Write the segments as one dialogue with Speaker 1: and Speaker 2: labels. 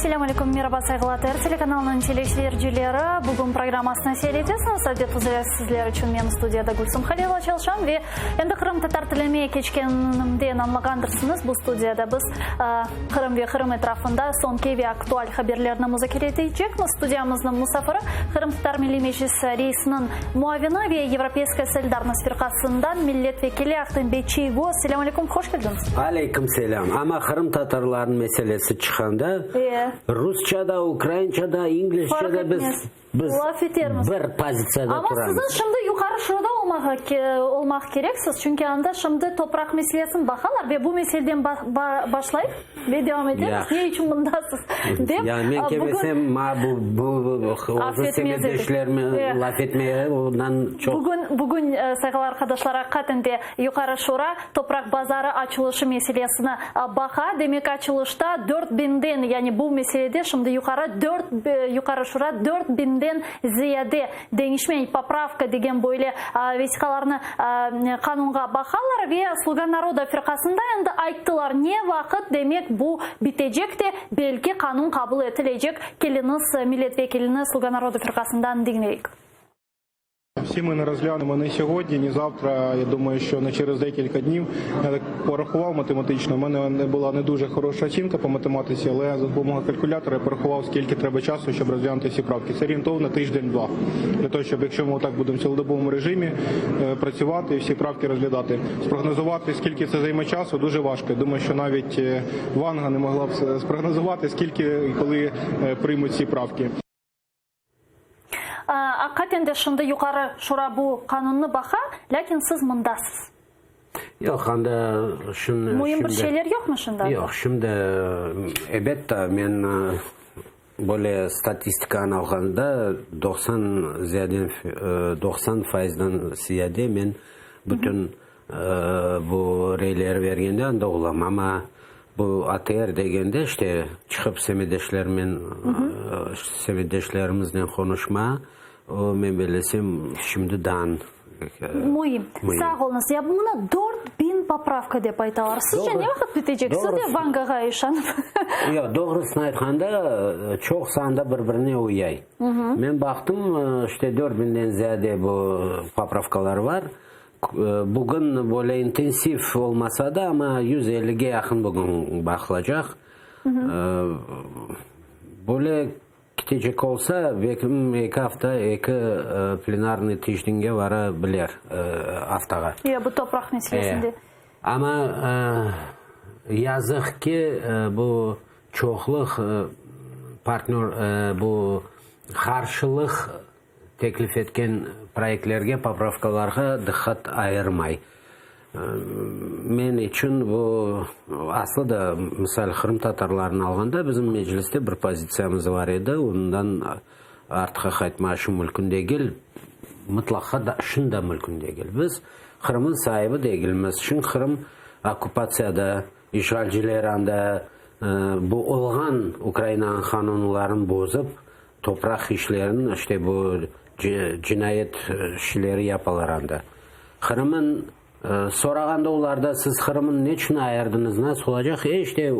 Speaker 1: Selâm aleyküm, meraba, sayğılı ATR telekanalınıñ teleseyircileri. Bugün programmasını seyir etesiñiz. Adet üzre sizler içün men studiyada Gülsüm Halilova çalışam ve endi qırımtatar tilime keçkenimden añlağandırsıñız, bu studiyada biz Qırım ve Qırım etrafında soñki ve aktual haberlerni muzakere etecekmiz. Studiyamıznıñ musafiri, Qırımtatar Milliy Meclisi reisiniñ muavini ve Yevropeyskaya solidarnost firqasından millet vekili Ahtem bey Çiygoz. Selâm aleyküm, hoş keldiñiz.
Speaker 2: Aleyküm selâm. Amma qırımtatarlarnıñ meselesi çıqqanda, rusça da, ukrainca da, inglizce de biz Biz
Speaker 1: Laf etermiz.
Speaker 2: bir pozitsiyada
Speaker 1: Amma
Speaker 2: turamız.
Speaker 1: siziñ şimdi Yuqarı Şurada olmağa olmaq kereksiz, çünki anda şimdi topraq meselesini baqalar ve bu meseleden başlayıp ve devam etemiz,
Speaker 2: Yahşı.
Speaker 1: ne içün mındasız dep.
Speaker 2: Ya men
Speaker 1: Bugün
Speaker 2: kelmesem, ma bu bu
Speaker 1: Af
Speaker 2: özü
Speaker 1: etmez edik.
Speaker 2: semetdeşlerime laf etmeye ondan çoq.
Speaker 1: Bugün, bugün, sayğılı arqadaşlar, aqiqaten de Yuqarı Şura topraq bazarı açılışı meselesini baqa. Demek, açılışta 4000-den, yani bu meselede şimdi yuqarı dört, Yuqarı Şura 4000-den ziyade deñişme, popravka degen böyle vesiqalarnı qanunğa baqalar ve Sluga naroda firqasında endi ayttılar, ne vaqıt, demek, bu bitecek de, belki qanun qabul etilecek. Keliñiz, millet vekilini Sluga naroda firqasından diñleyik.
Speaker 3: Всі ми не розглянемо ні сьогодні, ні завтра. Я думаю, що не через декілька днів. Я так порахував математично. У мене не була не дуже хороша оцінка по математиці, але за допомогою калькулятора я порахував, скільки треба часу, щоб розглянути всі правки. Це орієнтовно тиждень-два. Для того, щоб якщо ми так будемо в цілодобовому режимі працювати і всі правки розглядати, спрогнозувати, скільки це займе часу, дуже важко. Я думаю, що навіть Ванга не могла б спрогнозувати, скільки і коли приймуть ці правки.
Speaker 1: Aqiqaten de şimdi Yuqarı Şura bu qanunnı baqa, lâkin siz mındasız.
Speaker 2: Yoq, anda şimdi.
Speaker 1: Müim bir şeyler yoqmı şimdi anda?
Speaker 2: Yoq, şimdi, ebet, men böyle statistikanı alğanda, 90 ziyade, 90 faizden ziyade men bütün Bu reyleri bergende anda olam, amma bu ATR degende, işte, çıqıp semetdeşlermen, semetdeşlerimiznen qonuşma, o, men bellesem, şimdi daa
Speaker 1: Müim. Sağ oluñız. Ya bunı 4000 popravka dep aytalar. Sizce ne vaqıt bitecek? Siz de Vangağa işanıp.
Speaker 2: Yoq, doğrusını aytqanda, çoq sanda bir-birine uyay. Men baqtım, işte, 4000-den ziyade bu popravkalar bar. Bugün böyle intensiv olmasa da, amma 150-ge yaqın bugün baqılacaq. Böyle ketecek olsa, belki eki afta, eki plenarnıy tijdinge vara biler, aftağa.
Speaker 1: Ya, bu topraq meselesinde.
Speaker 2: Amma yazıq ki, bu çoqluq partnör, bu qarşılıq Teklif etken proyektlerge, popravkalarğa diqqat ayırmay. Men içün bu, aslı da, misal, qırımtatarlarnı alğanda, bizim Mecliste bir pozitsiyamız bar edi, ondan artqa qaytma şu mülkün degil, mıtlaqa da şun da mülkün degil. Biz Qırımın saibi degilmiz, çünki Qırım okkupatsiyada, işğalciler anda bu olğan Ukrainanıñ qanunların bozıp, Topraq işlerini, işte bu cinayet işleri yapalar anda. Qırımın sorağanda olarda siz Qırımın neçün ayırdınız, nasıl olacaq? E, işte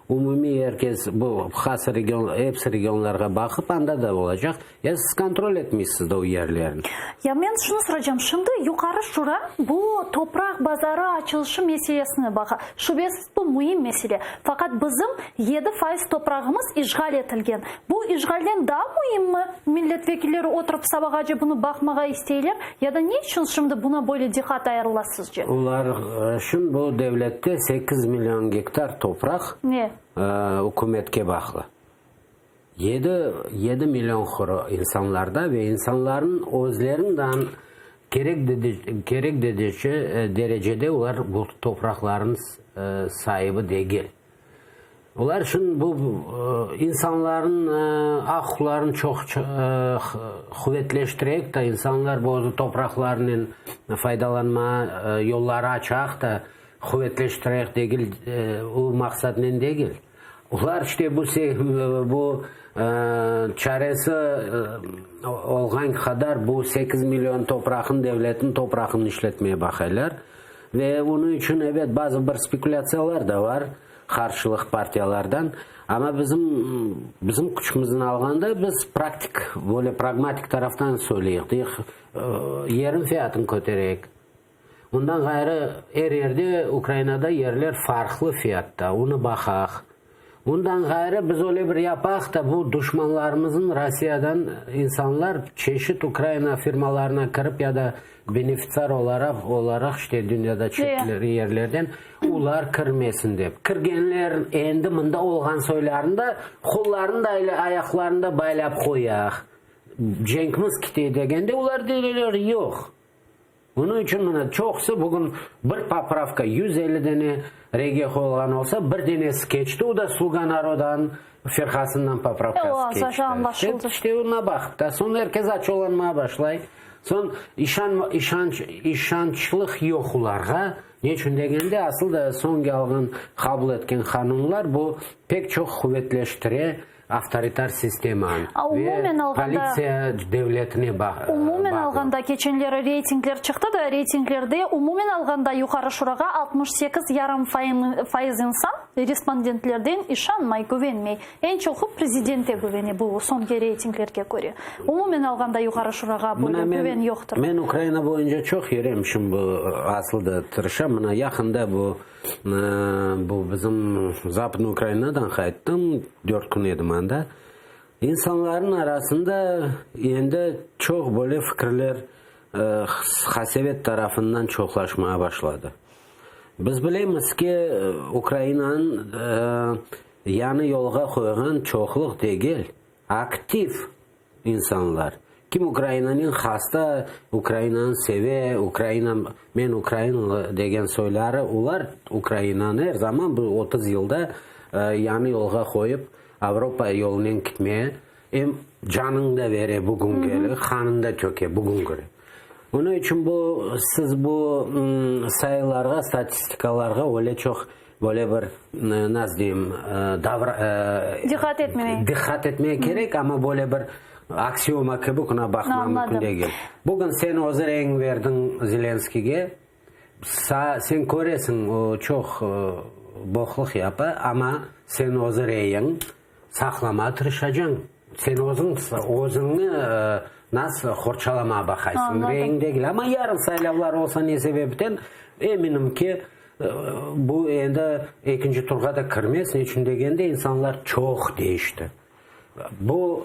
Speaker 2: umumiy er kes bu has region, episi regionlarğa baqıp anda da olacaq. Ya siz kontrol etmeysiz de o yerlerni.
Speaker 1: Ya men şunı soracağım, şimdi Yuqarı Şura bu topraq bazarı açılışı meselesini baqa. Şübesiz, Bu müim mesele. Faqat bizim 7% toprağımız işğal etilgen. Bu işğalden daa müimmi? Millet vekilleri oturıp sabağace bunı baqmağa isteyler ya da ne içün şimdi buna böyle diqqat ayırıla sizce?
Speaker 2: Olar içün bu devlette 8 million gektar topraq ükümetke bağlı. Yedi, 7 million quru insanlarda ve insanların özlerinden kerek kerek derecede olar bu topraqlarnıñ saibi degil. Olar içün bu insanların aq-uquqlarını çoq quvetleştirek da, insanlar bu topraqlarnen faydalanma yolları açaq da quvetleştirek degil, o maqsadnen degil. Olar işte bu bu çaresi olğan qadar bu 8 million topraqnı, devletniñ toprağını işletmeye baqaylar. Ve onıñ içün, ebet, bazı bir spekulâtsiyalar da bar. qarşılıq partiyalardan. Amma bizim, bizim küçümizni alğanda biz praktik, böyle pragmatik taraftan söyleyik, deyik, yerin fiyatını kötereyik. Ondan ğayrı, er yerde Ukrainada yerler farqlı fiyatta, onı baqaq. Ondan ğayrı, biz öyle bir yapaq da, bu duşmanlarımıznıñ Rossiyadan insanlar çeşit Ukraina firmalarına kirip ya da benefitsiar olaraq, olaraq işte dünyada çeşit yerlerden olar kirmesin dep. Kirgenler endi mında olğan soylarını da qollarını da ayaqlarını da baylap qoyaq. Cenkimiz kite degende, olar deyler, yoq. Bunıñ içün mına çoqusı bugün bir popravka 150 dene reyge qoyulğan olsa, bir denesi keçti, o da Sluga narodanıñ firqasından popravkası keçti. İşte, işte oña baqıp da, soñ er kes açuvlanmağa başlay. Soñ işan, işanç, işançlıq yoq olarğa. Ne içün degende, asıl da soñki alğan, qabul etken qanunlar bu pek çoq quvetleştire Avtoritar sistemanı
Speaker 1: Umumen
Speaker 2: ve
Speaker 1: alğanda,
Speaker 2: politsiya devletine bağlı.
Speaker 1: Umumen alğanda, keçenleri reytingler çıqtı da, reytinglerde umumen alğanda Yuqarı Şurağa 68 yarım fayız insan, respondentlerden işanmay, güvenmey. Eñ çoqu prezidente güvene bu soñki reytinglerge köre. Umumen alğanda Yuqarı Şurağa böyle güven yoqtır.
Speaker 2: Men Ukraina boyunca çoq yüremşim, bu asıl da tırışam. Mına yaqında bu Bu bizim Zapадnıy Ukrainadan qayttım, dört kün edim anda. İnsanların arasında endi çoq böyle fikirler qasevet tarafından çoqlaşmağa başladı. Biz bilemiz ki, Ukrainanıñ yañı yolğa qoyğan çoqluq degil, aktiv İnsanlar, kim Ukrainanen hasta, Ukrainanı seve, Ukraina, men ukrainlı degen soyları, olar Ukrainanı er zaman bu 30 yılda yañı yolğa qoyıp, Avropa yolunen kitmeye em canını da bere bugüngeli, qanını da töke bugüngeli. Onıñ içün bu, siz bu sayılarğa, statistikalarğa öyle çoq Böyle bir, nasıl deyim, davra,
Speaker 1: Diqqat etmemege.
Speaker 2: Diqqat etmege kerek, amma böyle bir aksioma kibi kuna baqmaq mümkün degil. Bugün sen özü reñ verdiñ Zelenskiyge, sa, sen köresiñ, o çoq boqluq yapa, amma sen özü reyiñ saqlamağa tırışacañ. Sen özüñ, özüñni nasıl qorçalamağa baqaysıñ, reyiñ degil. Amma yarın saylavlar olsa ne sebepten, eminim ki, Bu endi ekinci turğa da kirmez, neçün degende, insanlar çoq deñişti. Bu,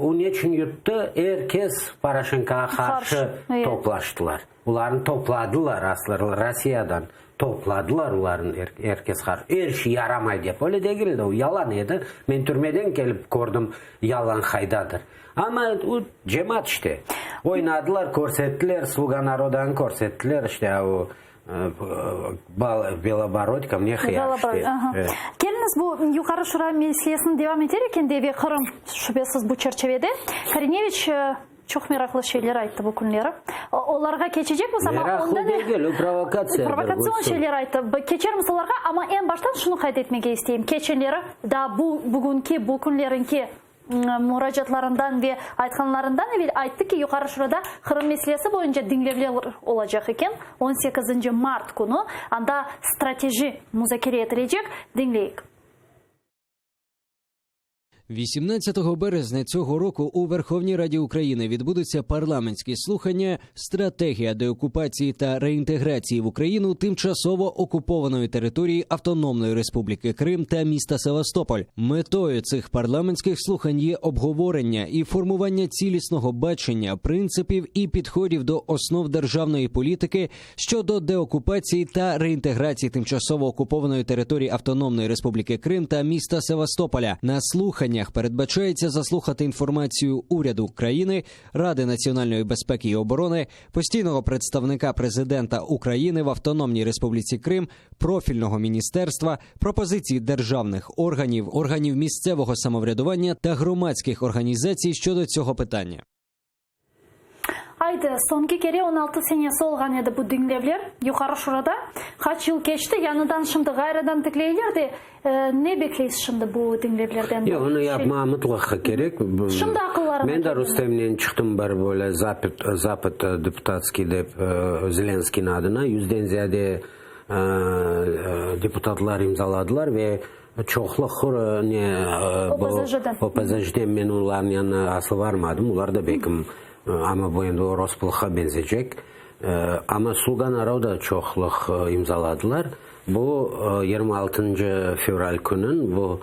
Speaker 2: o neçün yuttı? Er kes Poroşenkoğa qarşı toplaştılar. Olarnı topladılar aslı Rossiyadan topladılar olarnı er kes qarşı. Er şey yaramay dep. Öyle degil edi, o yalan edi. Men türmeden kelip kördim, yalan qaydadır. Amma o cemaat işte. Oynadılar, körsettiler, Sluga narodanı körsettiler, işte o Beloborodko ne hıyar işte.
Speaker 1: Keliñiz, bu Yuqarı Şura meselesini devam eter eken de ve Qırım, şübesiz, bu çerçevede. Korineviç çoq meraqlı şeyler ayttı bu künleri. Olarğa keçecekmiz, amma
Speaker 2: Meraqlı
Speaker 1: ondan
Speaker 2: degil, o provokatsiyadır.
Speaker 1: Provokatsion şeyler ayttı. Keçermiz olarğa, amma eñ baştan şunı qayd etmege isteyim. Keçenleri, daa bu bugünki, bu künlerinki Muracaatlarından ve aytqanlarından evel ayttı ki, Yuqarı Şurada Qırım meselesi boyunca diñlevler olacaq eken, on sekizinci mart künü anda strateji muzakere etilecek. Diñleyik.
Speaker 4: 18 березня цього року у Верховній Раді України відбудуться парламентські слухання «Стратегія деокупації та реінтеграції в Україну тимчасово окупованої території Автономної Республіки Крим та міста Севастополь». Метою цих парламентських слухань є обговорення і формування цілісного бачення, принципів і підходів до основ державної політики щодо деокупації та реінтеграції тимчасово окупованої території Автономної Республіки Крим та міста Севастополя. На слуханнях передбачається заслухати інформацію уряду України, Ради національної безпеки і оборони, постійного представника президента України в Автономній Республіці Крим, профільного міністерства, пропозиції державних органів, органів місцевого самоврядування та громадських організацій щодо цього питання.
Speaker 1: Aydı, soñki kere 16 senesi olğan edi bu diñlevler Yuqarı Şurada. Qaç yıl keçti, yañıdan şimdi ğayrıdan tikleyler de, ne bekleysiz şimdi bu diñlevlerden?
Speaker 2: Yoq, onı yapmağa mıtlaqa kerek.
Speaker 1: Şimdi aqıllarına
Speaker 2: Men de
Speaker 1: keldi.
Speaker 2: Rustemnen çıqtım bir böyle zapit, zapit deputatskiy dep, Zelenskiyniñ adına yüzden ziyade. deputatlar imzaladılar ve çoqluq ne
Speaker 1: OPZJ-den.
Speaker 2: OPZJ-den men olarnıñ yanına asıl varmadım, olar da belkim, amma bu endi orospılıqqa benzecek. Amma Sluga naroda çoqluq imzaladılar. Bu 26 fevral künü bu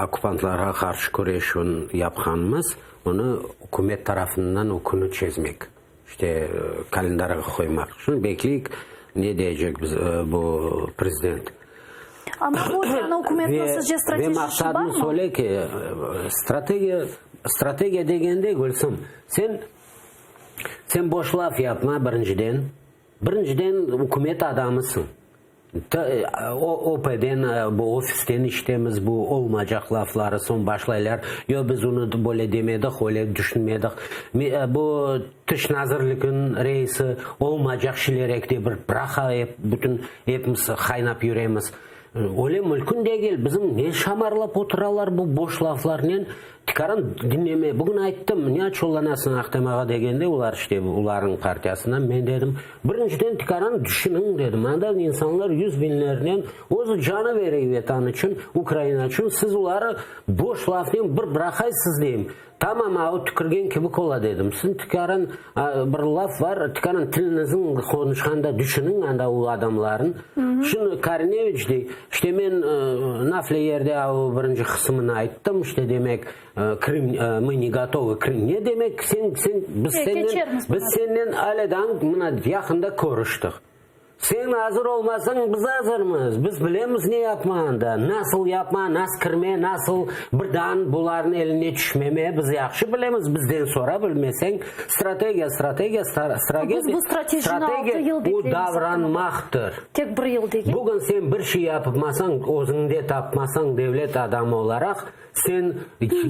Speaker 2: okkupantlarğa qarşı küreşün yapqanımız, onı ükümet tarafından o künü çezmek, işte kalendarğa qoymaq. Şimdi bekleyik, ne deycek biz bu prezident.
Speaker 1: Amma bu yañı ükümetniñ sizce
Speaker 2: Ve
Speaker 1: stratejisi
Speaker 2: maqsadımız
Speaker 1: barmı?
Speaker 2: öyle ki, strategiya, strategiya degende, Gülsüm, sen, sen boş laf yapma birinciden. Birinciden, ükümet adamısıñ. OPden, bu ofisten işitemiz bu olmaycaq lafları, soñ başlaylar, yoq, biz onı böyle demedik, öyle düşünmedik. Bu Tış nazirliginiñ reisi olmaycaq şeyler ekte bir bıraqa, ep bütün epimiz qaynap yüremiz. Öyle mülkün degil, bizim ne şamarlap oturalar bu boş laflarnen, tikaran diñleme. Bugün ayttım, ne açuvlanasıñ Ahtem ağa degende, olar işte olarnıñ partiyasından, men dedim, birinciden tikaran düşüniñ dedim, anda insanlar yüz biñlernen özü canı bere Vetan içün, Ukraina içün, siz oları boş lafnen bir bıraqaysız deyim. Tamam, a o tükürgen kibik ola dedim. Siziñ tükârın bir laf bar, tükârın tiliñizniñ qonuşqanda düşüniñ anda o adamların. Şimdi Karineviç dey, işte men nafle yerde a o birinci qısımını ayttım, işte demek Krım, mı ne gotovı Krım. Ne demek sen, sen, biz senden, biz senden ale daa mına yaqında körüştik. Sen azır olmasañ, biz azırmız. Biz bilemiz ne yapmağında, nasıl yapma, nas kirme, nasıl birdan bularnıñ eline tüşmeme, biz yahşı bilemiz, bizden sora bilmeseñ. Strategiya, strategiya, strategiya,
Speaker 1: Biz bu stratejini altı yıl
Speaker 2: bu
Speaker 1: bekleymiz.
Speaker 2: davranmaqtır.
Speaker 1: Tek bir yıl degil.
Speaker 2: Bugün sen bir şey yapmasañ, özüñde tapmasañ devlet adamı olaraq, sen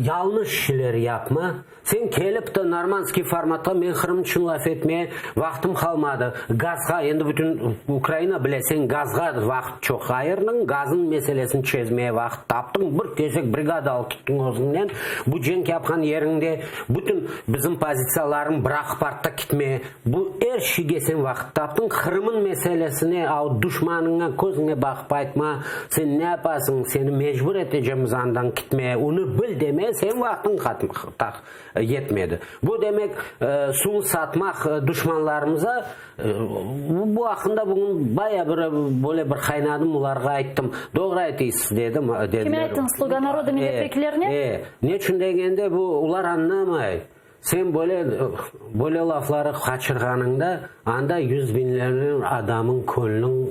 Speaker 2: yañlış şeyler yapma. Sen kelip de normandskiy formatqa men Qırım içün laf etmeye vaqtım qalmadı. Gazğa, endi bütün Ukraina bile, sen gazğa vaqıt çoq ayırdıñ, gazın meselesini çezmeye vaqıt taptıñ, bir tezek brigada alıp kettiñ özüñnen, bu cenk yapqan yeriñde bütün bizim pozitsiyalarıñ bıraqıp artta ketmeye, bu er şeyge sen vaqıt taptıñ, Qırımın meselesine al duşmanıña közüñe baqıp aytma, sen ne yapasıñ, seni mecbur etecemiz andan ketmeye, onı bil deme, sen vaqtıñ yetmedi. Bu demek, suv satmaq duşmanlarımıza, bu aqqında bugün baya bir böyle bir qaynadım, olarğa ayttım, doğru aytıysız dedim, dediler.
Speaker 1: Kime ayttıñ, Sluga naroda milletvekillerine?
Speaker 2: E, neçün degende, bu olar añlamay. Sen böyle, böyle lafları qaçırğanıñda, anda yüz biñlernen adamıñ könlün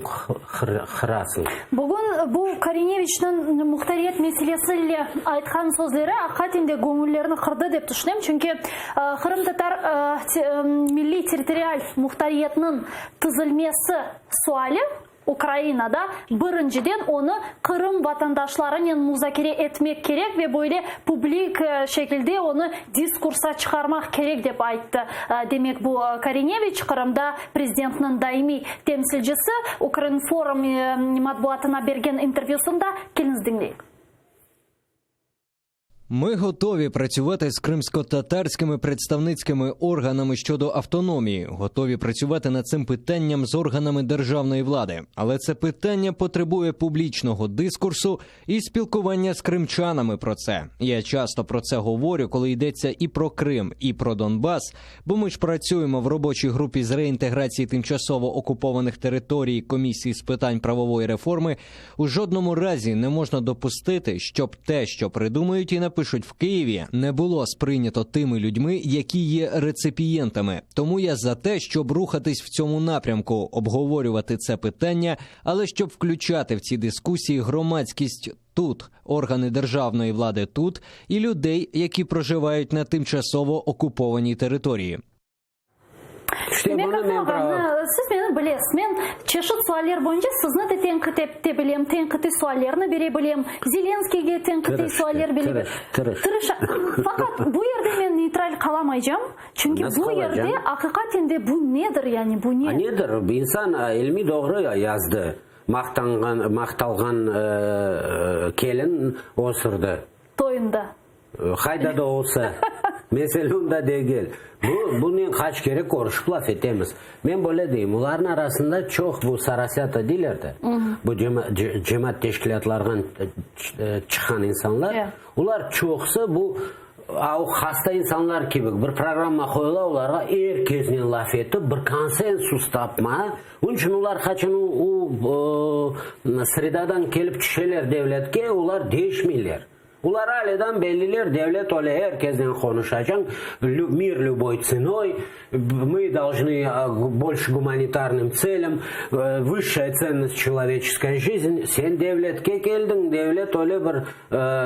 Speaker 2: qırasıñ.
Speaker 1: Bugün bu Korineviçniñ muhtariyet meselesi ile aytqan sözleri aqiqaten de göñüllerni qırdı dep tüşünem, çünki qırımtatar milliy territorial muhtariyetniñ tizilmesi suali, Ukrainada, birinciden, onı Qırım vatandaşlarınen muzakere etmek kerek ve böyle publik şekilde onı diskursa çıqarmaq kerek, dep ayttı. Demek, bu Korineviç, Qırımda prezidentniñ daimiy temsilcisi, Ukrinform matbuatına bergen intervyusında. Keliñiz diñleyik.
Speaker 4: Ми готові працювати з кримськотатарськими представницькими органами щодо автономії, готові працювати над цим питанням з органами державної влади. Але це питання потребує публічного дискурсу і спілкування з кримчанами про це. Я часто про це говорю, коли йдеться і про Крим, і про Донбас, бо ми ж працюємо в робочій групі з реінтеграції тимчасово окупованих територій Комісії з питань правової реформи. У жодному разі не можна допустити, щоб те, що придумають і напишуть в Києві, не було сприйнято тими людьми, які є реципієнтами. Тому я за те, щоб рухатись в цьому напрямку, обговорювати це питання, але щоб включати в ці дискусії громадськість тут, органи державної влади тут і людей, які проживають на тимчасово окупованій території.
Speaker 2: İşte
Speaker 1: Demek,
Speaker 2: bunı men
Speaker 1: Asan ağa, siz meni bilesiz, men çeşit sualler boyunca sizni de tenqit ete bilem, tenqitiy suallerni bere bilem, Zelenskiyge tenqitiy sualler bere bilem.
Speaker 2: Tırış, tırış.
Speaker 1: Faqat bu yerde men neytral qalamaycam, çünki bu yerde aqiqaten de bu nedir, yani bu ne?
Speaker 2: Nedir? İnsan ilmi doğru yazdı. Maqtanğan, maqtalğan kelin osırdı.
Speaker 1: Toyunda.
Speaker 2: Qayda da olsa. Mesele onda degil. Bu, bunen qaç kere körüşip laf etemiz. Men böyle deyim, olarnıñ arasında çoq bu sarasâta deyler de, bu cemaat teşkilâtlardan çıqqan insanlar, olar çoqusı bu hasta insanlar kibi, bir programma qoyula olarğa, er kesnen laf etip, bir konsensus tapma. Onıñ içün olar qaçan o sredadan kelip tüşeler devletke, olar deñişmeyler. Olar alâdan belliler, devlet öyle er kesnen qonuşacañ, mir lüboy tsenoy, mı dolžnı bolşe gumanitarnım tselâm, vısşaya tsennost çeloveçeskaya jizn. Sen devletke keldiñ, devlet öyle bir,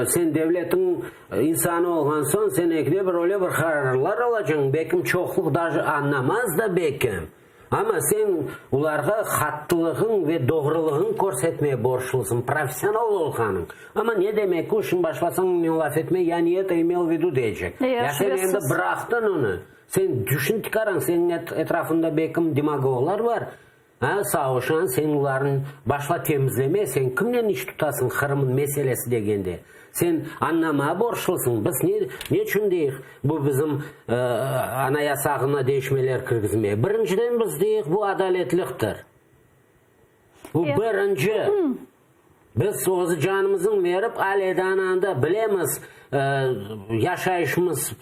Speaker 2: sen devletiñ insanı olğan soñ, sen ekide bir öyle bir qararlar alacañ, belkim çoqluq daje añlamaz da belkim. Amma sen olarğa hattılığıñ ve doğrulığıñ körsetmeye borçlısıñ, professional olğanıñ. Amma ne demek ki, şimdi başlasañ men laf etmeye, ya ne eto imel v vidu deycek. Ya sen endi bıraqtıñ onı. Sen düşün tikaran, seniñ etrafıñda belkim demagoglar bar, a, saoşan, sen olarnı başla temizleme, sen kimnen iş tutasıñ Qırımnıñ meselesi degende. Sen añlamağa borçlısıñ, biz ne, neçün deyik bu bizim Anayasağına deñişmeler kirgizmeye? Birinciden biz deyik bu adaletliktir. Bu birinci. Biz özü canımızın verip aleden anda bilemiz, yaşayışımız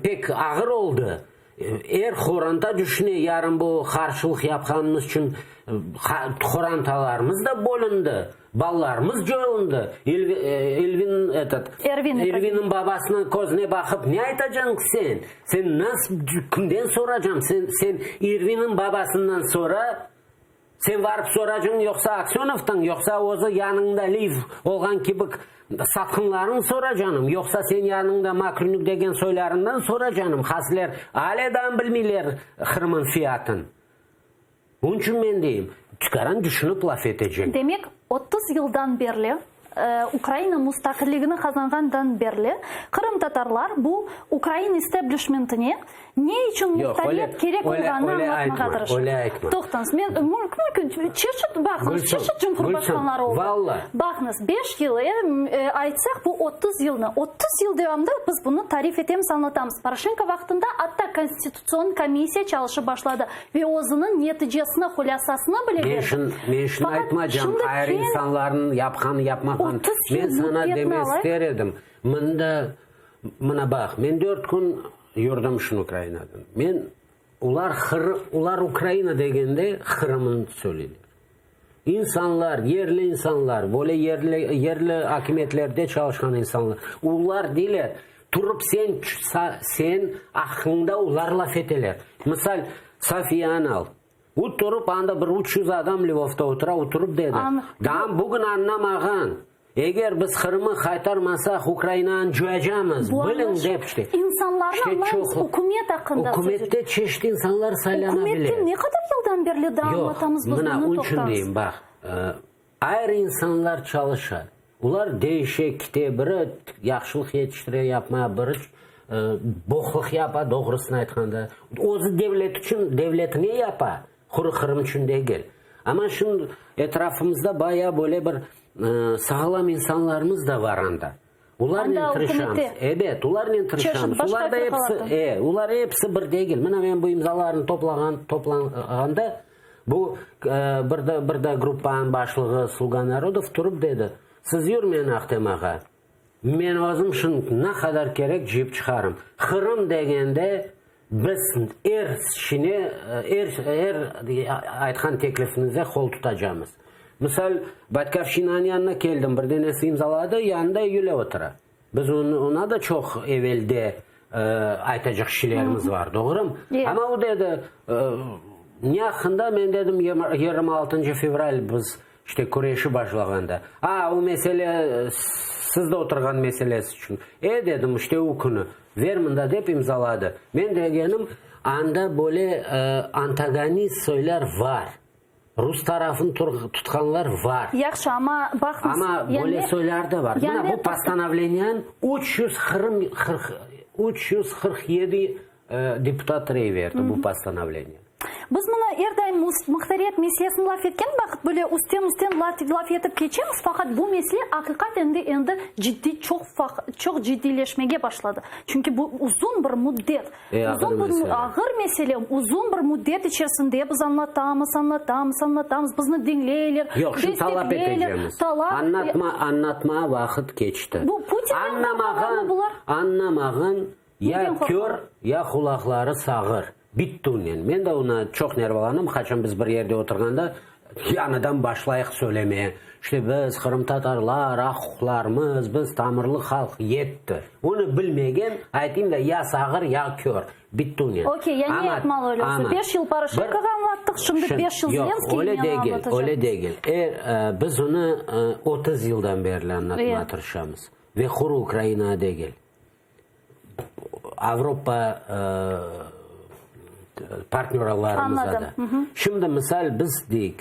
Speaker 2: pek ağır oldı. Er qoranta düşüne, yarın bu qarşılıq yapqanımız içün qorantalarımız da bölündi, balalarımız coyulundı. Elvin, etot, Elvinniñ babasınıñ közüne baqıp ne aytacañ sen? Sen nasıl, kimden soracañ? Sen, sen Ervinniñ babasından sora. Sen barıp soracıñ yoqsa Aksönovdan, yoqsa özü yanıñda Liv olğan kibik satqınlarıñ soracanım, yoqsa sen yanıñda Makrünük degen soylarından soracanım, hasler ale daa bilmeyler Qırımın fiyatın. Bunıñ içün men deyim, tikaran düşünip laf etecek.
Speaker 1: Demek, 30 yıldan berli Ukraina mustaqilligini qazanğandan berli qırımtatarlar bu ukrain isteblişmentine ne içün muhtariyet kerek olğanını añlatmağa tırışa. Toqtañız, men mümkün, çeşit, baqıñız, çeşit cumhurbaşqanları oldı. Baqıñız, beş yıl, aytsaq, bu 30 yılnı, 30 yıl devamında biz bunı tarif etemiz, añlatamız. Poroşenko vaqtında atta Konstitutsion komissiya çalışıp başladı ve özüniñ neticesini, hulâsasını bile berdi.
Speaker 2: Men şunı aytmacam, ayrı insanlarnıñ yapqanı, yapmağanı. Men saña demek ister edim, mında, mına baq, men dört kün yürdim şunı Ukrainadan. Men, olar, olar Ukraina degende Qırımnı söyleyler. İnsanlar, yerli insanlar, böyle yerli, yerli akimiyetlerde çalışqan insanlar, olar deyler, turıp sen, sen aqqıñda olar laf eteler. Misal, Safiyanı al. O turıp, anda bir 300 adam Lvovda otura, oturıp dedi, Daa bugün añlamağan, eger biz Qırımı qaytarmasaq, Ukrainanı coyacamız, biliñ, dep işte.
Speaker 1: İnsanlarnı añlaymız, ükümet aqqında söz.
Speaker 2: Ükümette çeşit insanlar saylana bile.
Speaker 1: Ükümetke ne qadar yıldan berli daa añlatamız biz bunı,
Speaker 2: toqtañız. Yoq, mına, onıñ içün deyim, baq, ayrı insanlar çalışa, olar değişe, kite, biri yahşılıq yetiştire, yapma, biri boqluq yapa, doğrusını aytqanda. Özü devlet içün, devletine yapa, quru Qırım içün degil. Amma şimdi etrafımızda bayağı böyle bir sağlam insanlarımız da var anda. Olarnen tırışamız. Ebet, olarnen tırışamız. Olar da episi, e, olar episi bir degil. Mına men bu imzalarnı toplağan, toplanğanda, bu bir de, bir de gruppanıñ başlığı Sluga narodov turıp dedi, Siz yürmeñ Ahtem ağa, men özüm şunı ne qadar kerek cıyıp çıqarım. Qırım degende biz er şine, er, er aytqan teklifiñize qol tutacamız. Misal, Batkovşçinanıñ yanına keldim, bir denesi imzaladı, yanında Yuliya otura. Biz oña da çoq evelde aytacaq şeylerimiz bar, doğrumı? Amma o dedi, ne aqqında? Men dedim, 26 fevral biz işte küreşi başlağanda. A, o mesele siz de oturğan meselesi içün. E, dedim, işte o künü. Ver mında dep imzaladı. Men degenim, anda böyle antagonist soylar var. Rus tarafını tutqanlar var.
Speaker 1: Yahşı, amma baqıñız.
Speaker 2: Amma böyle soylar da var. Mına bu postanovleniyanı 347 deputat rey berdi bu postanovleniya.
Speaker 1: Biz mına er daim muhtariyet meselesini laf etken vaqıt böyle üstten-üstten laf etip keçemiz, faqat bu mesele aqiqaten de endi ciddiy, çoq çoq ciddiyleşmege başladı. Çünki bu uzun bir müddet, uzun bir ağır mesele, uzun bir müddet içerisinde biz añlatamız, añlatamız, añlatamız, bizni diñleyler,
Speaker 2: Yoq, şimdi talap
Speaker 1: destekleyler,
Speaker 2: etecemiz. Añlatma, añlatmağa vaqıt keçti.
Speaker 1: Bu Putinden qorqalarmı bular?
Speaker 2: Añlamağan, ya kör, ya qulaqları sağır. Bitti onen. Men de ona çoq nervalanam, qaçan biz bir yerde oturğanda, yañıdan başlayıq söylemeye. İşte biz, qırımtatarlar, aq-uquqlarımız, biz tamırlı halq. Yetti. Onı bilmegen, aytayım da, ya sağır, ya kör. Bitti onen.
Speaker 1: Okey, ya ne yapmalı öyle olsa? Beş yıl Poroşenkoğa añlattıq, şimdi beş yıl Zelenskiyge
Speaker 2: añlatacaqmız. Yoq, öyle degil, öyle degil. Biz onı 30 yıldan berli añlatmağa tırışamız. Ve quru Ukrainağa degil. Avropa partnöralarımıza da. Şimdi misal biz deyik,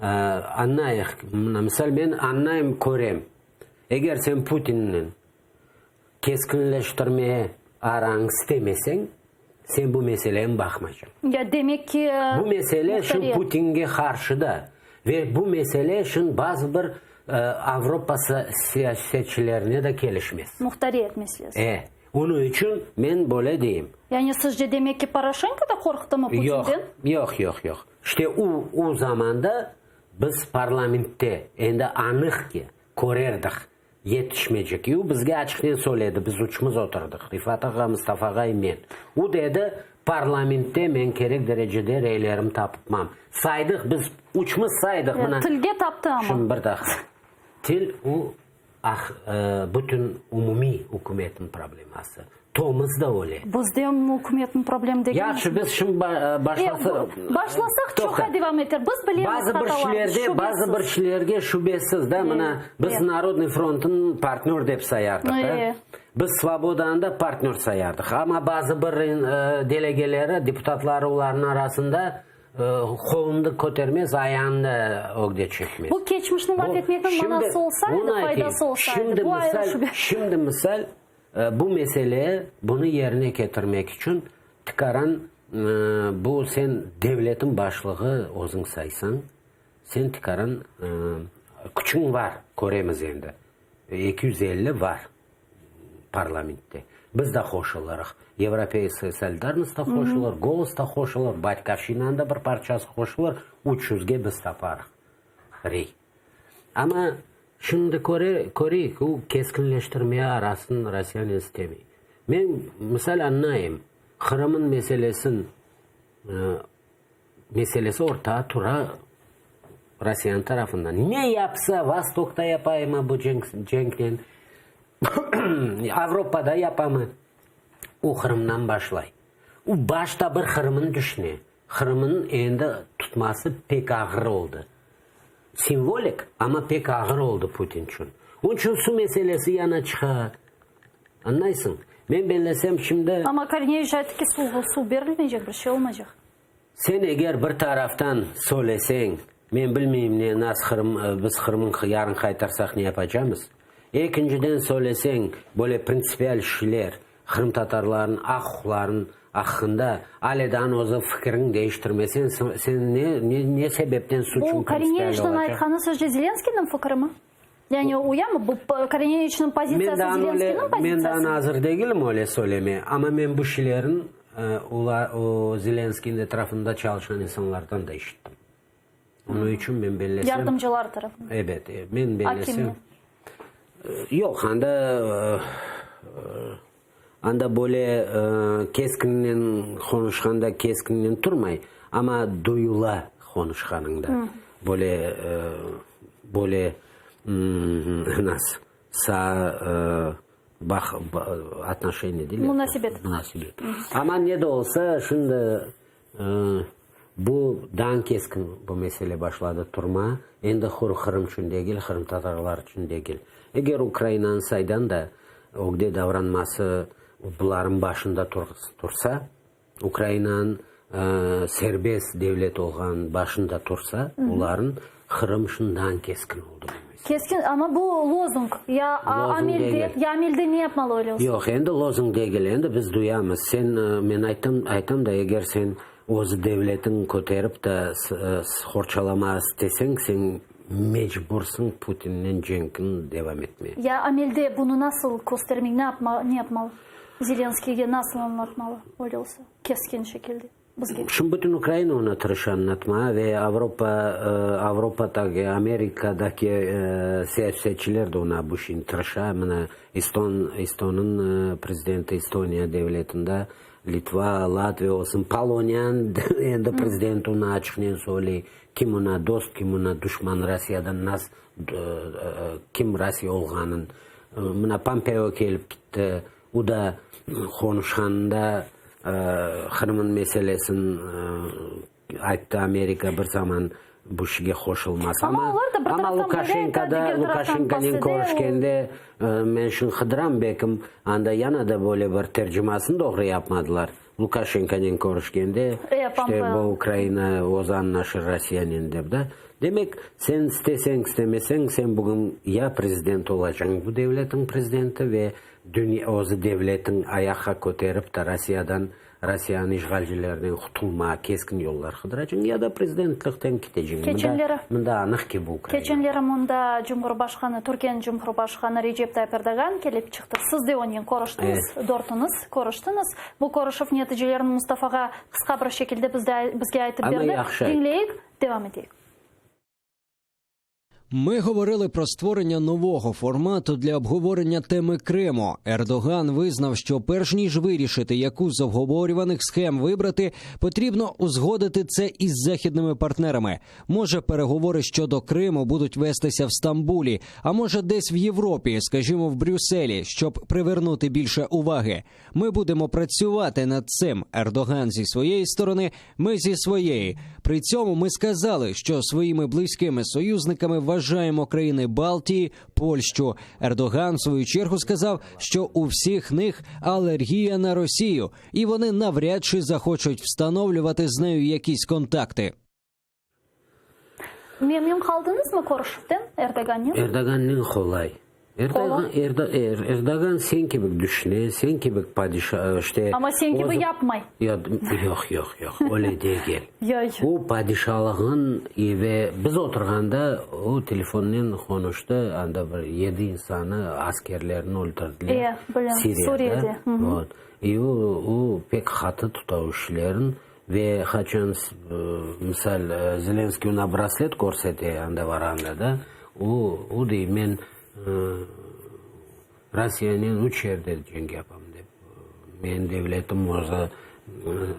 Speaker 2: añlayıq, mına misal men añlayım, körem, eger sen Putinnen keskinleştirmeye arañ istemeseñ, sen bu meseleni baqmaycaq.
Speaker 1: Ya demek ki,
Speaker 2: Bu mesele şimdi Putinge qarşı da ve bu mesele şimdi bazı bir Avropa siyasetçilerine de kelişmez.
Speaker 1: Muhtariyet meselesi.
Speaker 2: E, onıñ içün men böyle deyim.
Speaker 1: Yani sizce demek ki Poroşenko da qorqtımı Putinden?
Speaker 2: Yoq, yoq, yoq, yoq. İşte o, o zamanda biz parlamentte endi anıq ki, körerdik, yetişmeycek. O bizge açıqnen söyledi, biz üçümiz oturdıq, Refat ağa, Mustafa ağay, men. O dedi, parlamentte men kerek derecede reylerim tapıpmam. Saydıq, biz üçümiz saydıq. Mına,
Speaker 1: Tilge taptı amma.
Speaker 2: Şimdi bir daqqa. Til o, ah, bütün umumiy ükümetniñ probleması. Tomız da öyle.
Speaker 1: Bizde ükümetniñ problemi degil.
Speaker 2: Yahşı, biz şimdi başlasaq.
Speaker 1: Başlasaq çoqqa devam eter. Biz bilemiz
Speaker 2: hatalarnı, şübesiz. Bazı bir şeylerde şübesiz, da, mına, biz Narodnıy frontnı partnör dep sayardıq, da. Biz Svobodanı da partnör sayardıq. Amma bazı bir delegeleri, deputatları olarnıñ arasında qolunı kötermez, ayağını da ögde çekmez.
Speaker 1: Bu keçmişni laf etmekniñ manası olsaydı, faydası olsaydı, bu ayrı şübe.
Speaker 2: Şimdi misal, Bu mesele, bunı yerine ketirmek içün tikaran bu sen devletin başlığı özüñ saysañ, sen tikaran küçüñ var, köremiz endi, 250 var parlamentte. Biz de qoşulırıq, Yevropeyskaya solidarnost da qoşulır, Golos da qoşulır, Batkovşçinanıñ da bir parçası qoşulır, 300-ge biz taparıq rey. Amma şimdi köre, köreyik, o keskinleştirmeye arasın Rossiyanen istemey. Men, misal, añlayım, Qırımın meselesin, meselesi ortağa tura Rossiyanıñ tarafından. Ne yapsa, Vostokta yapaymı bu cenk, cenknen, Avropada yapamı, o Qırımdan başlay. O başta bir Qırımnı tüşüne. Qırımnıñ endi tutması pek ağır oldı. Simvolik, amma pek ağır oldı Putin içün. Onıñ içün suv meselesi yana çıqa. Añlaysıñ? Men bellesem, şimdi.
Speaker 1: Amma Korneviç ayttı ki, suv, suv berilmeycek, bir şey olmaycaq.
Speaker 2: Sen eger bir taraftan söyleseñ, men bilmeyim ne, nas Qırım, biz Qırımnı yarın qaytarsaq ne yapacamız? Ekinciden söyleseñ, böyle printsipial şeyler, Qırımtatarlarnıñ aq-uquqlarınıñ aqqında alâ daa özü fikiriñ deñiştirmesen, sen ne, ne, ne sebepten suçuñ
Speaker 1: Bu
Speaker 2: printsipial
Speaker 1: Korineviçniñ
Speaker 2: olacaq?
Speaker 1: aytqanı sözce Zelenskiyniñ fikirimi? Yani uyamı bu Korineviçniñ
Speaker 2: Men
Speaker 1: pozitsiyası
Speaker 2: daa öyle,
Speaker 1: Zelenskiyniñ
Speaker 2: men daa
Speaker 1: pozitsiyasımı?
Speaker 2: azır degilim öyle söyleme, amma men bu şeylerni olar, o Zelenskiyniñ etrafında çalışqan insanlardan da işittim. Onıñ içün men bellesem...
Speaker 1: Yardımcılar tarafından.
Speaker 2: Ebet, men bellesem...
Speaker 1: Akimiyet.
Speaker 2: Yoq, anda, anda böyle keskinnen qonuşqanda keskinnen turmay, amma duyula qonuşqanıñda. Böyle, böyle nasıl, saa baq, otnoşeniye deyler.
Speaker 1: Munasebet.
Speaker 2: Munasebet. Amma ne de olsa, şimdi Bu dan keskin bu mesele başladı turma, endi hur Qırım içün degil, qırımtatarlar içün degil. Eger Ukrainanı saydan da ögde davranması buların başında tursa, Ukrainanıñ serbest devlet olğanın başında tursa, oların Qırım içün dan keskin oldı bu mesele.
Speaker 1: Keskin, amma bu lozung, ya amelde, ya amelde ne yapmalı öyle olsa?
Speaker 2: Yoq, endi lozung degil, endi biz duyamız. Sen, men ayttım, aytam da, eger sen. öz devletiñ köterip de qorçalama isteseñ, sen mecbursıñ Putinnen cenkni devam etmeye.
Speaker 1: Ya amelde bunı nasıl köstermek, ne yapma, ne yapmalı? Zelenskiyge nasıl añlatmalı, öyle olsa, keskin şekilde bizge?
Speaker 2: Şimdi bütün Ukraina onı tırışa añlatmağa ve Avropa, Avropadaki, Amerikadaki siyasetçiler de ona bu şeyni tırışa. Mına Eston, Estonıñ prezidenti Estoniya devletinde Litva, Latviya olsun, Poloniyanıñ endi prezidenti onı açıqnen söyley, kim ona dost, kim ona duşman, Rossiyadan nas, kim Rossiya olğanın. Mına Pompeo kelip kitti, o da qonuşqanında Qırımnıñ meselesin Ayttı, Amerika bir zaman bu işge qoşulmaz.
Speaker 1: Amma olar da bir
Speaker 2: Amma
Speaker 1: taraftan böyle
Speaker 2: Lukaşenko
Speaker 1: ayta,
Speaker 2: da,
Speaker 1: diger taraftan
Speaker 2: Lukaşenkonen
Speaker 1: bahsede.
Speaker 2: körüşkende, men şunı qıdıram, belkim, anda yana da böyle bir tercimasını doğru yapmadılar. Lukaşenkonen körüşkende,
Speaker 1: E,
Speaker 2: işte,
Speaker 1: Pompeo.
Speaker 2: bu Ukraina özü añlaşır Rossiyanen dep da. Demek, sen isteseñ, istemeseñ, sen bugün ya prezident olacañ, bu devletiñ prezidenti ve dünya, özü devletiñ ayaqqa köterip da Rossiyadan Rossiyanıñ işğalcilerden qutulmağa keskin yollar qıdıracıñ ya da prezidentlikten keteciñ. Mında,
Speaker 1: Keçenleri.
Speaker 2: mında anıq ki, bu Ukraina.
Speaker 1: Keçenleri mında Cumhurbaşqanı, Türkiyeniñ Cumhurbaşqanı Recep Tayyip Erdoğan kelip çıqtı. Siz de onen körüştiñiz, dörtüñiz körüştiñiz. Bu körüşüv neticelerini Mustafa ağa qısqa bir şekilde bizde, bizge aytıp
Speaker 2: Amma
Speaker 1: berdi.
Speaker 2: yahşı ayttı.
Speaker 1: Diñleyik, devam eteyik.
Speaker 4: Ми говорили про створення нового формату для обговорення теми Криму. Ердоган визнав, що перш ніж вирішити, яку з обговорюваних схем вибрати, потрібно узгодити це із західними партнерами. Може, переговори щодо Криму будуть вестися в Стамбулі, а може, десь в Європі, скажімо, в Брюсселі, щоб привернути більше уваги. Ми будемо працювати над цим. Ердоган зі своєї сторони, ми зі своєї. При цьому ми сказали, що своїми близькими союзниками вважаємо країни Балтії, Польщу. Ердоган, в свою чергу, сказав, що у всіх них алергія на Росію, і вони навряд чи захочуть встановлювати з нею якісь контакти.
Speaker 1: Memnün qaldıñızmı körüşüvden Erdogannen?
Speaker 2: Erdogannen qolay. Erdoğan, Erdo, er, Erdoğan sen kibi düşüne, sen kibi padişa, işte...
Speaker 1: Amma sen kibi yapmay.
Speaker 2: Ya, yoq, yoq, yoq, öyle degil.
Speaker 1: Yoy.
Speaker 2: O padişalığın ve biz oturğanda o telefonnen qonuştı, anda bir yedi insanı, askerlerini öldürdiler.
Speaker 1: E, bilem,
Speaker 2: Siriyada.
Speaker 1: Suriyede.
Speaker 2: Vot. И o, o pek qatı tuta o işlerin. Ve qaçan, misal, Zelenskiy oña braslet körsete anda varanda da, o, o dey, men Rossiyanen üç yerde cenk yapam dep. Menim devletim özü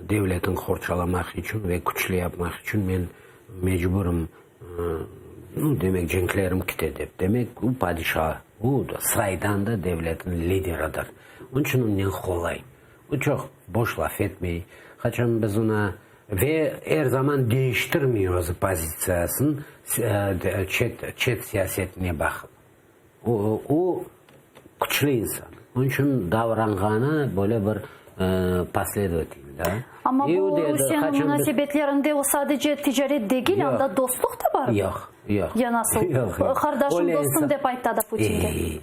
Speaker 2: devletini qorçalamaq içün ve küçlü yapmaq içün men mecburım, nu, demek, cenklerim kite dep. Demek, o padişa, o sıraydan da devletniñ lideridir. Onıñ içün onen qolay. O çoq boş laf etmey. Qaçan biz oña ve er zaman deñiştirmey özü pozitsiyasın çet çet siyasetine baqıp. O, o küçlü insan. Onıñ içün davranğanı böyle bir posledovatelno, da.
Speaker 1: Amma bu Rusiyeniñ munasebetlerinde o sadece ticaret degil, anda dostluq da bar.
Speaker 2: Yoq, yoq.
Speaker 1: Ya nasıl? Qardaşım, dostum dep ayta da Putinge.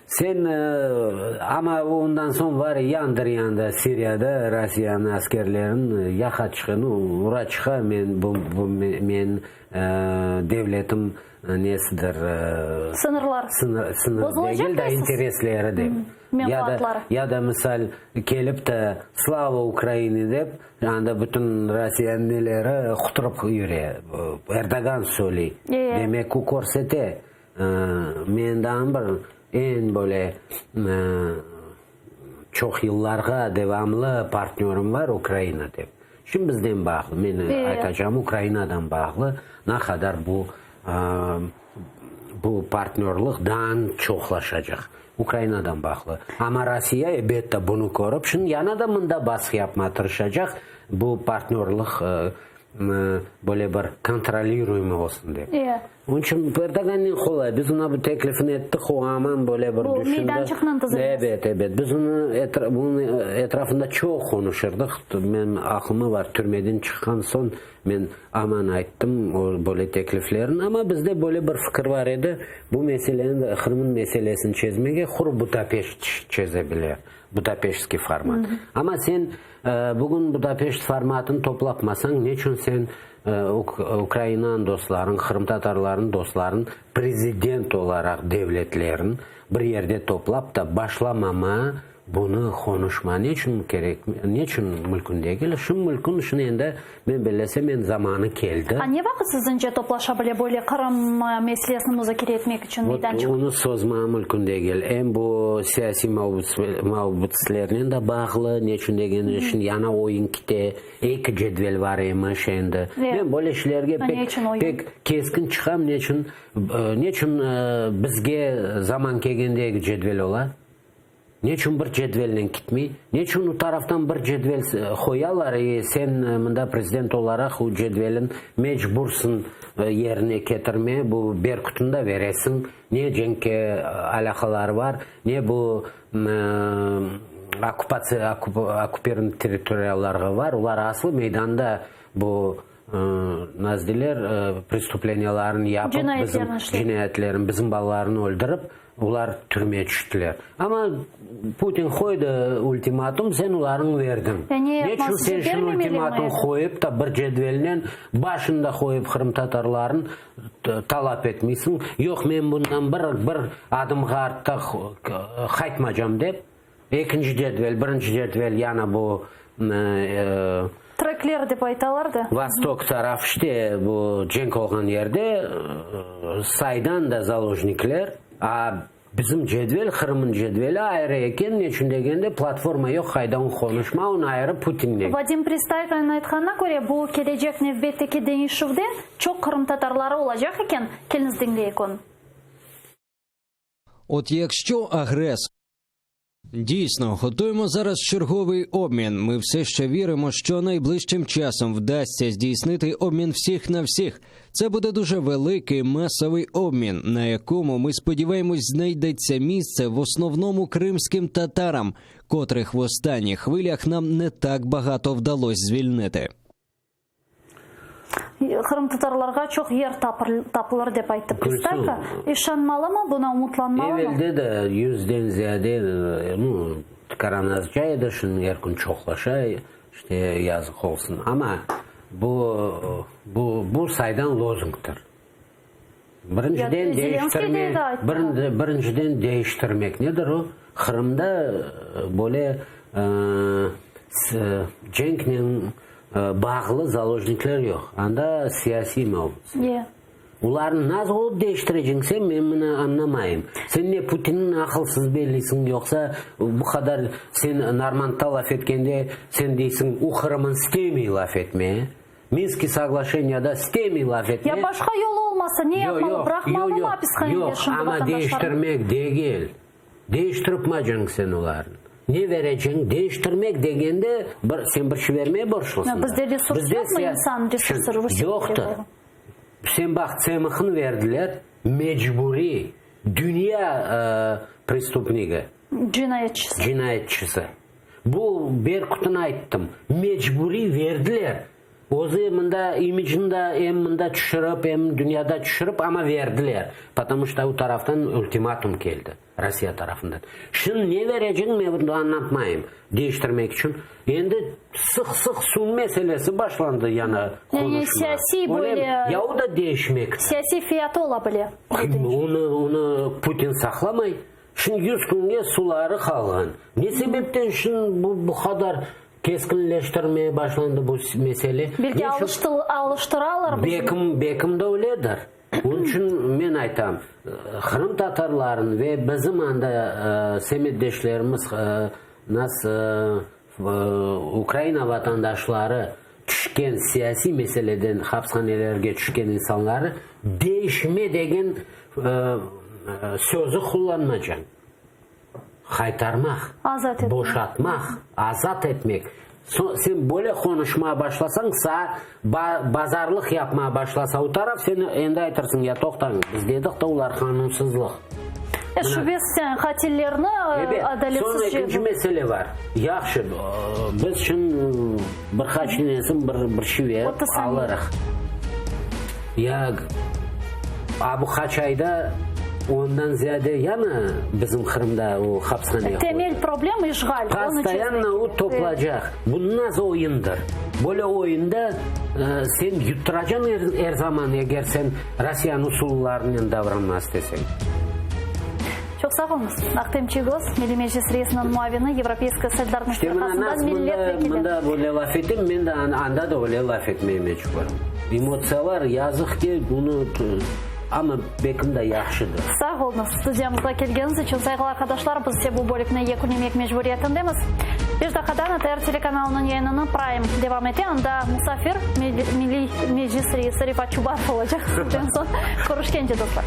Speaker 2: Sen, amma ondan soñ var yandır yanda Siriyada Rossiyanıñ askerlerin yaqa çıqa, nu, ura çıqa, men bu, bu men devletim nesidir,
Speaker 1: Sıñırlar.
Speaker 2: Sıñır, sıñır degil de, interesleri dep.
Speaker 1: Menfaatları.
Speaker 2: Ya da, ya da misal kelip de Slava Ukraini dep, anda bütün Rossiyanıñ neleri quturıp yüre. Erdoğan söyley. Demek o körsete. Men daa bir eñ böyle çoq yıllarğa devamlı partnörım bar, Ukraina dep. Şimdi bizden bağlı, men aytacağım, Ukrainadan bağlı, ne qadar bu bu partnörlıq daa çoqlaşacaq. Ukrainadan bağlı. Amma Rossiya, elbette, bunı körip, şimdi yana da mında basqı yapmağa tırışacaq, bu partnörlıq böyle bir kontroliruyemıy olsun dep. Onıñ içün Erdoğannen qolay. Biz oña bu teklifini ettik, o aman böyle bir
Speaker 1: Bu
Speaker 2: düşündi.
Speaker 1: meydançıqnıñ tizilmesi.
Speaker 2: Ebet, ebet. Biz onı bunıñ etrafında çoq qonuşırdıq. Menim aqlıma bar, türmeden çıqqan soñ men aman ayttım o böyle tekliflerini. Amma bizde böyle bir fikir bar edi, bu meseleni, Qırımnıñ meselesini çezmege quru Budapeşt çeze bile, Budapeştskiy format. Amma sen bugün Budapeşt formatını toplapmasañ, neçün sen Ukrainanıñ dostların, qırımtatarlarnıñ dostların prezident olaraq devletlerin bir yerde toplap da başlamama bunı qonuşma neçün kerek, neçün mülkün degil? Şun mülkün, şun endi men bellesem endi zamanı keldi.
Speaker 1: A ne vaqıt siziñce toplaşa bile böyle Qırım meselesini muzakere etmek içün meydançıq?
Speaker 2: Onı sozma mülkün degil. Em bu siyasiy mabüslernen de bağlı, neçün degeni içün yana oyun kite. Eki cedvel bar emiş endi. Men böyle şeylerge pek, pek keskin çıqam, neçün, neçün bizge zaman kelgende eki cedvel ola? Neçün bir cedvelnen kitmey? Neçün u taraftan bir cedvel qoyalar, i sen mında prezident olaraq u cedvelin mecbursıñ yerine ketirme, bu Berkutnı da veresiñ, ne cenkke alâqaları bar, ne bu Okkupatsiya, okkupiran territoriyalarğa var, olar aslı meydanda bu nazdiler prestupleniyalarını yapıp, bizim cinayetlerini, bizim balalarını öldürip, olar türmeye tüştiler. Amma Putin qoydı ultimatum, sen olarnı verdiñ. Neçün sen şunı ultimatum qoyıp da bir cedvelnen başında qoyıp qırımtatarlarnı Talap etmeysiñ, yoq, men bundan bir, bir adımğa artta qaytmacam dep, ekinci cedvel, birinci cedvel yana bu
Speaker 1: Trekler dep aytalar da.
Speaker 2: Vostok taraf, işte, bu cenk olğan yerde saydan da zalojnikler, a Bizim cedvel, Qırım'ın cedveli ayrı eken, neçün degende platforma yoq, qaydan qonuşma, onı ayrı Putinle.
Speaker 1: Vadim Pristaykonıñ aytqanına köre, bu kelecek nevbetteki deñişüvde çoq qırımtatarları olacaq eken, keliñiz diñleyik onı.
Speaker 4: Ot якщо агресор. Дійсно, готуємо зараз черговий обмін. Ми все ще віримо, що найближчим часом вдасться здійснити обмін всіх на всіх. Це буде дуже великий масовий обмін, на якому, ми сподіваємось, знайдеться місце в основному кримським татарам, котрих в останніх хвилях нам не так багато вдалось звільнити.
Speaker 1: Qırımtatarlarğa çoq yer tapılır, dep ayttı Pristayko. İşanmalımı, buna umutlanmalımı?
Speaker 2: Evelde de yüzden ziyade, nu, tikaran azca edi, şimdi er kün çoqlaşa, işte, yazıq olsun. Amma bu, bu, bu saydan lozungdır. Birinciden deñiştirme, birinciden deñiştirmek nedir o? Qırımda böyle cenknen bağlı zalojnikler yoq. Anda siyasiy mabüsler. Olarnı nasıl olıp deñiştireceñ sen, men bunı añlamayım. Sen ne Putinniñ aqılsız bellisiñ, yoqsa bu qadar sen Normandda laf etkende sen deysiñ, o Qırımın istemey laf etmeye. Minskiy soglaşeniyada istemey laf etme.
Speaker 1: Ya başqa yolu olmasa, ne yapmalı, bıraqmalımı apishanege şimdi
Speaker 2: Yoq, amma deñiştirmek degil. Deñiştiripmacañ sen olarnı. Ne vereceñ? Deñiştirmek degende, bir, sen bir şey vermeye borçlusıñ da.
Speaker 1: Bizde resurs yoqmı, insan resursı Rusiyede?
Speaker 2: Yoqtır. Sen baq, Tsemıhını verdiler, mecburiy, dünya prestupnigi.
Speaker 1: Cinayetçisi.
Speaker 2: Cinayetçisi. Bu Berkutnı ayttım. Mecburiy verdiler. Özü mında imicini da em mında tüşürip, em dünyada tüşürip, amma verdiler. Potomu şto u taraftan ultimatum keldi, Rossiya tarafından. Şimdi ne vereceñ men bunı añlatmayım, deñiştirmek içün. Endi sıq-sıq suv meselesi başlandı yana
Speaker 1: Yani
Speaker 2: qonuşma.
Speaker 1: siyasiy
Speaker 2: Öyle mi?
Speaker 1: böyle
Speaker 2: Ya o da deñişmektir.
Speaker 1: Siyasiy fiyatı ola bile.
Speaker 2: Onı, onı Putin saqlamay. Şimdi yüz künge suları qalğan. Ne sebepten şimdi bu, bu qadar keskinleştirmeye başlandı bu mesele?
Speaker 1: Belki alıştıralar bizni.
Speaker 2: Bekim, bekim de öyledir. Onıñ içün men aytam, Qırım tatarların ve bizim anda semetdeşlerimiz, nas, Ukraina vatandaşları tüşken siyasiy meseleden hapishanelerge tüşken insanları deñişme degen sözü qullanmacañ. Qaytarmaq, boşatmaq, azat etmek. Sen böyle qonuşmağa başlasañ, saa bazarlıq yapmağa başlasa o taraf, sen endi aytırsıñ, ya toqtañız, biz dedik de, olar qanunsızlıq.
Speaker 1: Şübesiz, yani qatillerni adaletsiz
Speaker 2: Soñra ekinci mesele bar. Yahşı, biz şimdi bir qaç nesin bir bir şey berip alırıq. Ya a bu qaç ayda ondan ziyade yanı bizim Qırımda o hapshaneye
Speaker 1: Temel problem işğal.
Speaker 2: Postoyanno o toplacaq. Bu nasıl oyundır? Böyle oyunda sen yuttıracañ er zaman, eger sen Rossiyanıñ usullarınen davranmaq isteseñ.
Speaker 1: Çoq sağ oluñız. Ahtem Çiygoz, Milliy Meclis reisiniñ muavini, Yevropeyskaya solidarnost firqasından millet vekili.
Speaker 2: Mında böyle laf etem, men de anda da öyle laf etmeye mecburım. Emotsiyalar, yazıq ki, bunı, amma bekim de yahşıdır.
Speaker 1: Sağ oluñız, studiyamızğa kelgeniñiz içün, sayğılı arqadaşlar, biz ise bu bölükni yekünlemek mecburiyetindemiz. Beş daqqadan ATR telekanalınıñ yayınını Prime devam ete, anda musafir, Milliy Meclis reisi Refat Çubarov olacaq. Sizden soñ körüşkence, dostlar.